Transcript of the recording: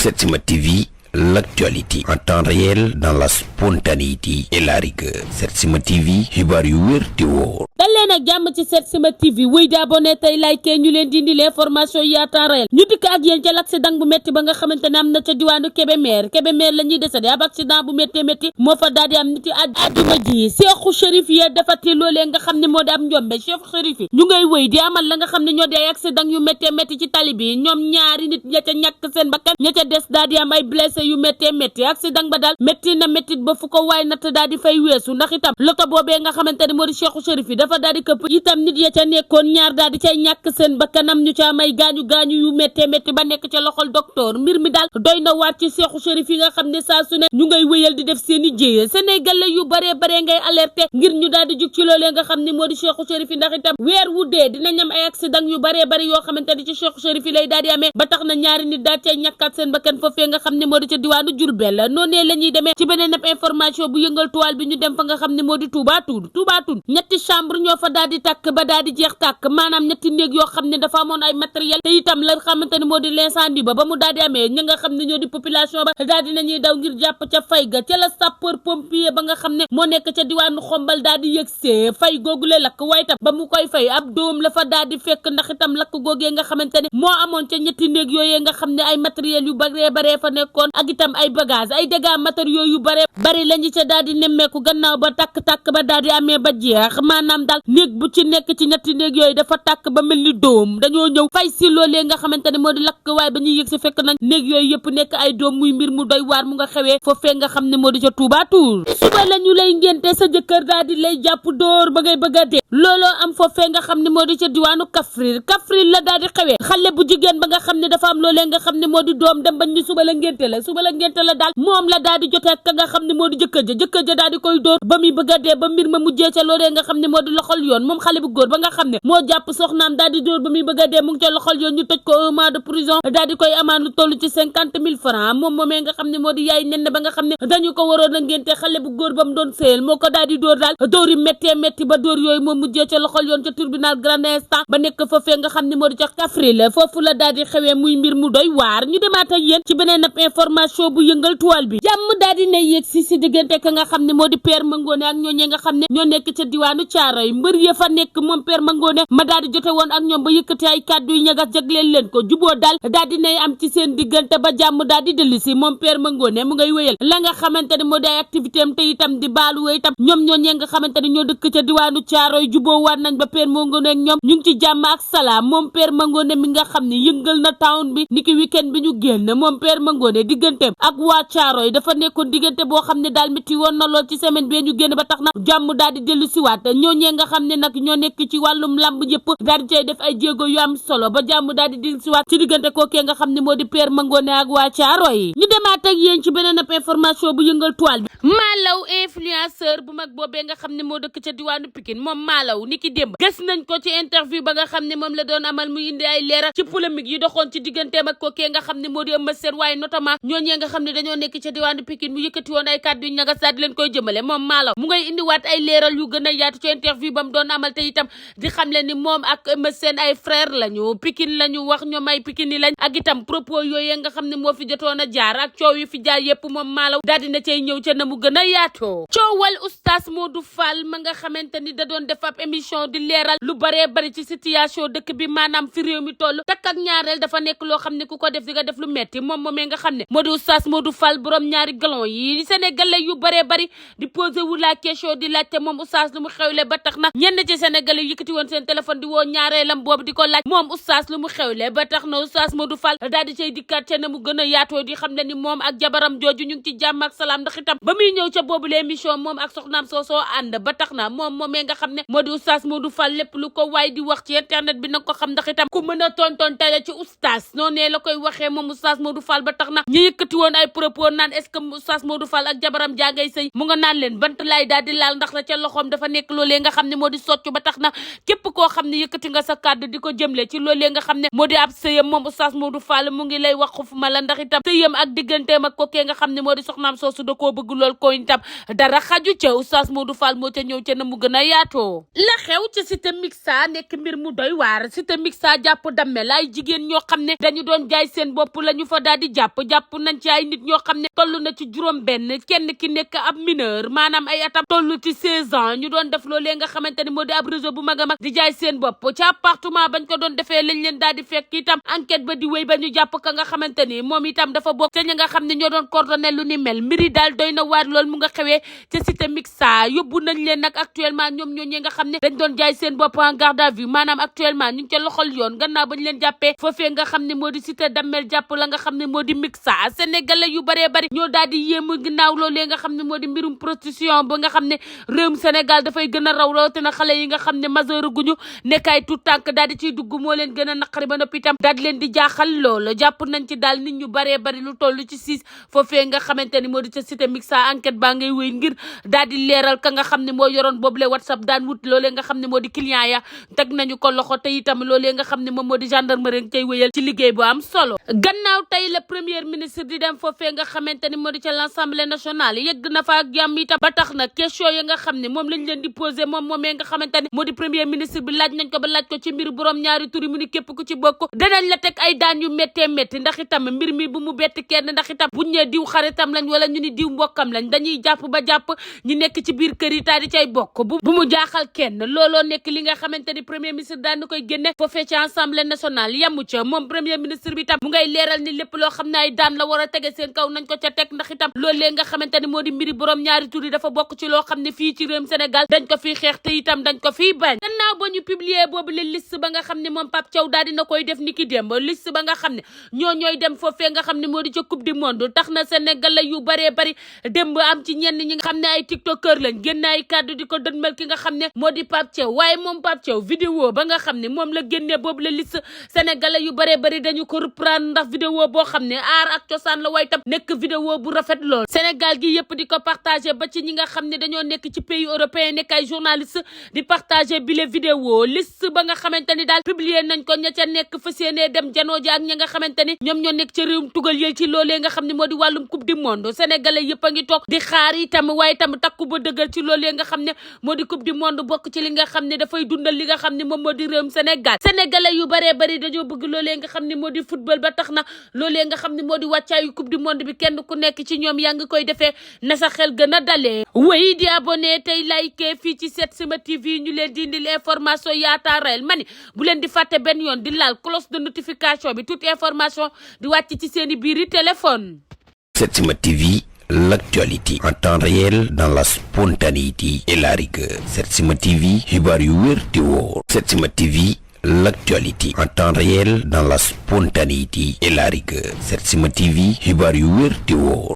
Setsima TV, l'actualité en temps réel dans la spontanéité et la rigueur. Setsima TV, xibaar yu wér te wóor. dal leen ak jàmm ci Setsima TV wéy di abonné tey like ñu leen di indi l'information yi à temps réel ñu dikk ak yéen ca l'accident bu métti ba nga xamante ne am na ca diwaanu Kébémer la ñuy décédé ab accident bu métti moo fa daal di am niti àdduna ji Cheikhou Chérif yi dafati loolee nga xam ne moo di am njombe Cheikhou Chérif yi ñu ngay wéy di amal la nga xam ne ñoo di ay accident yu métti ci tali bi ñoom ñaari nit ña ca ñàkk seen bakkan ña ca des daal di am ay blessé yu métti accident ba daal métti ba fu ko waay natt daal di fay weesu ndax itam loto boobee nga xamante ne moo di Cheikhou Chérif yi dafa daal di këpp itam nit ya ca nekkoon ñaar daal di cay ñàkk seen bakkanam ñu ca may gaañu yu métti ba nekk ca loxol docteur mbir mi daal doy na waat ci Cheikhou Chérif yi nga xam ne saa su ne ñu ngay wéyal di def seen i jéye Sénégal yu bare ngay alerté ngir ñu daal di jug ci loolee nga xam ne moo di Cheikhou Chérif yi ndax itam weer wu dee dinañ am ay accident yu bare yoo xamante ni ci Cheikhou Chérif yi lay daal di amee ba tax na ñaari nit daal cay ñàkkaat seen bakkan foofee nga xam ne moo di ca diwaanu Diourbel noonee la ñuy demee ci beneen ab information bu yëngal toile bi ñu dem fa nga xam ne moo di Touba Toul ñetti chambre ñoo fa daal di tàkk ba daal di jeex tàkk maanaam ñetti néeg yoo xam ne dafa amoon ay matériel te itam la xamante ne moo di l'incendie ba mu daal di amee ñi nga xam ne ñoo di population ba daal di nañuy daw ngir jàpp ca fay ga ca la sapeur pompier ba nga xam ne moo nekk ca diwaanu Xombal daal di yëgsee fay googule lakk waaye itam ba mu koy fay ab dóom la fa daal di fekk ndax itam lakk googee nga xamante ne moo amoon ca ñetti néeg yooyee nga xam ne ay matériel yu baree fa nekkoon ak itam ay bagage ay dégâts matériaux yu bari lañu ca daal di nemmeeku gannaaw ba tàkk ba daal di amee ba jeex maanaam daal néeg bu ci nekk ci ñetti néeg yooyu dafa tàkk ba mel ni dóom dañoo ñëw fay si loolee nga xamante ne moo di lakk waaye ba ñuy yëg si fekk nañ néeg yooyu yëpp nekk ay doom muy mbir mu doy waar mu nga xewee foofee nga xam ne moo di ca Touba Toul suba la ñu lay ngénte sa jëkkër daal di lay jàpp dóor ba ngay bëgg a dee looloo am foofee nga xam ne moo di ca diwaanu Kaffrine la daal di xewee xale bu jigéen ba nga xam ne dafa am loolee nga xam ne moo di doom dem bañ ni suba la ngénte la daal moom la daal di jotee ka nga xam ne moo di jëkkër ja daal di koy dóor ba muy bëgg a dee ba mbir ma mujjee ca loolee nga xam ne moo di loxol yoon moom xale bu góor ba nga xam ne moo jàpp soxnaam daal di dóor ba muy bëgg a dee mu ngi ca loxol yoon ñu tëj ko 1 mois de prison daal di koy amaan lu toll ci 50,000 francs moom moomee nga xam ne moo di yaay nen ba nga xam ne dañu ko waroon a ngénte xale bu góor ba mu doon sëyal moo ko daal di dóor daal dóor yi métti ba dóor yooyu moom mujjee ca loxol yoon ca tribunal grande instance ba nekk foofee nga xam ne moo di ca Kaffrine foofu la daal di xewee muy mbir mu doy waar ñu demaat ak yéen ci beneen ab information bu yëngal toile bi jàmm daal di ne yéeg si diggante ka nga xam ne moo di Père Mangone ak ñooñee nga xam ne ñoo nekk ca diwaanu Caaroy mbër ya fa nekk moom Père Mangone ma daal di jote woon ak ñoom ba yëkkati ay kàddu yu ñagas jagleel leen ko juboo daal di nay am ci seen diggante ba jàmm daal di dellu si moom Père Mangone mu ngay wéyal la nga xamante ne moo di ay activité am te itam di baalu wéy itam ñoom ñooñee nga xamante ne ñoo dëkk ca diwaanu Caaroy juboo waat nañ ba Père Mangone ak ñoom ñu ngi ci jàmm ak salaam moom Père Mangone mi nga xam ne yëngal na town bi niki weekend bi ñu génn moom Père Mangone digganteem ak waa Caaroy dafa nekkoon diggante boo xam ne daal métti woon na lool ci semaine bi ñu génn ba tax na jàmm daal di dellu si waat ñooñee nga xam ne nag ñoo nekk ci wàllum lamb yëpp daal di cay def ay jéego yu am solo ba jàmm daal di dellu si waat ci diggante kookee nga xam ne moo di Père Mangone ak waa Caaroy ñu demaat ak yéen ci beneen ab information bu yëngal toile bi Malaw influenceur bu mag boobee nga xam ne moo dëkk ca diwaanu Pikine moom Malaw niki démb gis nañ ko ci interview ba nga xam ne moom la doon amal mu indi ay leeral ci polémique yi doxoon ci digganteem ak kookee nga xam ne moo di Eumeu Sène waaye notamment ñooñee nga xam ne dañoo nekk ca diwaanu Pikine mu yëkkati woon ay kàddu yu ñagas daal di leen koy jëmale moom Malaw mu ngay indiwaat ay leeral yu gën a yaatu ci interview ba mu doon amal te itam di xamle ni moom ak Eumeu Sène ay frère lañu Pikine lañu wax ñoom ay Pikine lañ ak itam propos yooyu nga xam ne moo fi jotoon a jaar ak coow yu fi jaar yépp moom Malaw daal dina cay ñëw ca na mu gën a yaatoo coowal oustaz Modou Fall ma nga xamante ni da doon def ab émission di leeral lu baree bari ci situation dëkk bi maanaam fi réew mi toll takk ak ñaareel dafa nekk loo xam ne ku ko def di nga def lu metti moom moomee nga xam ne moo di oustaz Modou Fall borom ñaari galon yi sénégalais yu baree bari di posé wu la question di laajte moom oustaz lu mu xewle ba tax na ñenn ci sénégalais yu yëkkati woon seen téléphone di woo ñaareelam boobu di ko laaj moom oustaz lu mu xewle ba tax na oustaz Modou Fall daal di cay dikkaat ca na mu gën a yaatoo di xam ne ni moom ak jabaram jooju ñu ngi ci jàmm ak salaam ndax itam ba muy ñëw ca boobu l'émission moom ak soxnaam soosoo ànd ba tax na moom moomee nga xam ne moo di oustaz Modou Fall lépp lu ko waay di wax ci internet bi na ko xam ndax itam ku mën a tonton tale ci oustaz noonee la koy waxee moom oustaz Modou Fall ba tax na ñu yëkkati woon ay propos naan est-ce que oustaz Modou Fall ak jabaram jangay sëy mu nga naan leen bant laay daal di laal ndax la ca loxoom dafa nekk loolee nga xam ne moo di soccu ba tax na képp koo xam ne yëkkati nga sa kàddu di ko jëmle ci loolee nga xam ne moo di ab sëyam moom oustaz Modou Fall mu ngi lay wax xuf ma la ndax itam sëyam ak digganteem ak kookee nga xam ne moo di soxnaam soosu da koo bëgg lool dugal ko itam dara xaju ca Oustaz Modou Fall moo ca ñëw ca na mu gën a yaatoo la xew ca cité mixa nekk mbir mu doy waar cité mixa jàpp dammel ay jigéen ñoo xam ne dañu doon jaay seen bopp la ñu fa daal di jàpp nañ ci ay nit ñoo xam ne toll na ci juróom benn kenn ki nekk ab mineur maanaam ay atam toll ci 16 ans ñu doon def loolee nga xamante ni moo di ab réseau bu mag a mag di jaay seen bopp ci appartement bañ ko doon defee lañ leen daal di fekk itam enquête ba di wéy ba ñu jàpp ka nga xamante ni moom itam dafa bokk ca ña nga xam ne ñoo doon coordonné lu ni mel mbiri daal doy na waar lool mu nga xewee ca cité mixa yóbbu nañ leen nag actuellement ñoom ñoo ñi nga xam ne dañ doon jaay seen bopp en garde à vue maanaam actuellement ñu ngi ca loxol yoon gannaaw bañ leen jàppee foofee nga xam ne moo di cité dammel jàpp la nga xam ne moo di mixa sénégalais yu baree bari ñoo daal di yéemu ginnaaw loolee nga xam ne moo di mbirum prostitution ba nga xam ne réewum Sénégal dafay gën a raw rawatina xale yi nga xam ne majeur guñu nekkaay tout tànk daal di ciy dugg moo leen gën a naqari ba noppi itam daal di leen di jaaxal loolu jàpp nañ ci daal nit ñu baree bari lu toll ci 6 foofee nga xamante ni moo di ca cité mixa enquête baa ngay wéy ngir daal di leeral ka nga xam ne moo yoroon boobule WhatsApp daan wut loolee nga xam ne moo di client ya teg nañu ko loxo te itam loolee nga xam ne moom moo di gendarmerie nga cay wéyal ci liggéey bu am solo gannaaw tey la premier ministre di dem foofee nga xamante ni moo di ca l'Assemblée nationale yegg na fa ak jàmm itam ba tax na question yi nga xam ne moom lañ leen di posé moomee nga xamante ni moo di premier ministre bi laaj nañ ko ba laaj ko ci mbir borom ñaari turi mu ni képp ku ci bokk danañ la teg ay daan yu méttee métti ndax itam mbir mi bu mu bett kenn ndax itam buñ ñee diw xaritam lañ wala ñu ni diw mbokkam lañ dañuy jàpp ba jàpp ñi nekk ci biir kër yi taal di cay bokk bu mu jaaxal kenn looloo nekk li nga xamante ni premier ministre daan na koy génne foofee ci Assemblée nationale yamu ca moom premier ministre bi tam mu ngay leeral ni lépp loo xam ne ay daan la war a tege seen kaw nañ ko ca teg ndax itam loolee nga xamante ni moo di mbiri borom ñaari tur yi dafa bokk ci loo xam ne fii ci réewum Sénégal dañ ko fiy xeex te itam dañ ko fiy bañ gannaaw ba ñu publier boobu le liste ba nga xam ne moom Pape Thiaw daal dina koy def ni ki démb liste ba nga xam ne ñooy dem foofee nga xam ne moo di ca coupe du monde tax na Sénégalais yu baree bari démb am ci ñenn ñi nga xam ne ay tiktokeur lañ génn ay kàddu di ko dënmal ki nga xam ne moo di Pape Thiaw waaye moom Pape Thiaw vidéo ba nga xam ne moom la génnee boobu la liste Sénégalais yu baree bari dañu ko reprendre ndax vidéo boo xam ne aar ak cosaan la waaye tam nekk vidéo bu rafet lool Sénégal gi yëpp di ko partagé ba ci ñi nga xam ne dañoo nekk ci pays européen nekk ay journaliste di partagé bile vidéo liste ba nga xamante ni daal publier nañ ko ña ca nekk fas yéenee dem janoo ji ak ña nga xamante ni ñoom ñoo nekk ci réewum tugal yël ci loolee nga xam ne moo di wàllum coupe du monde sénégalais yëpp a ngi toog di xaar itam waaye tam takku ba dëggal ci loolee nga xam ne moo di coupe du monde bokk ci li nga xam ne dafay dundal li nga xam ne moom moo di réewum Sénégal sénégalais yu baree bari dañoo bëgg loolee nga xam ne moo di football ba tax na loolee nga xam ne moo di wàccaayu coupe du monde bi kenn ku nekk ci ñoom yaa ngi koy defee na sa xel gën a dalee wéy di abonné tey like fii ci Setsima TV ñu leen di indil information yaataareel mani bu leen di fàtte benn yoon di laal cloche de notification bi toute information di wàcc ci seeni biiri téléphone. Setsima TV, l'actualité en temps réel dans la spontanéité et la rigueur. Setsima TV, xibaar yu wér te wóor. Setsima TV, l'actualité en temps réel dans la spontanéité et la rigueur. Setsima TV, xibaar yu wér te wóor.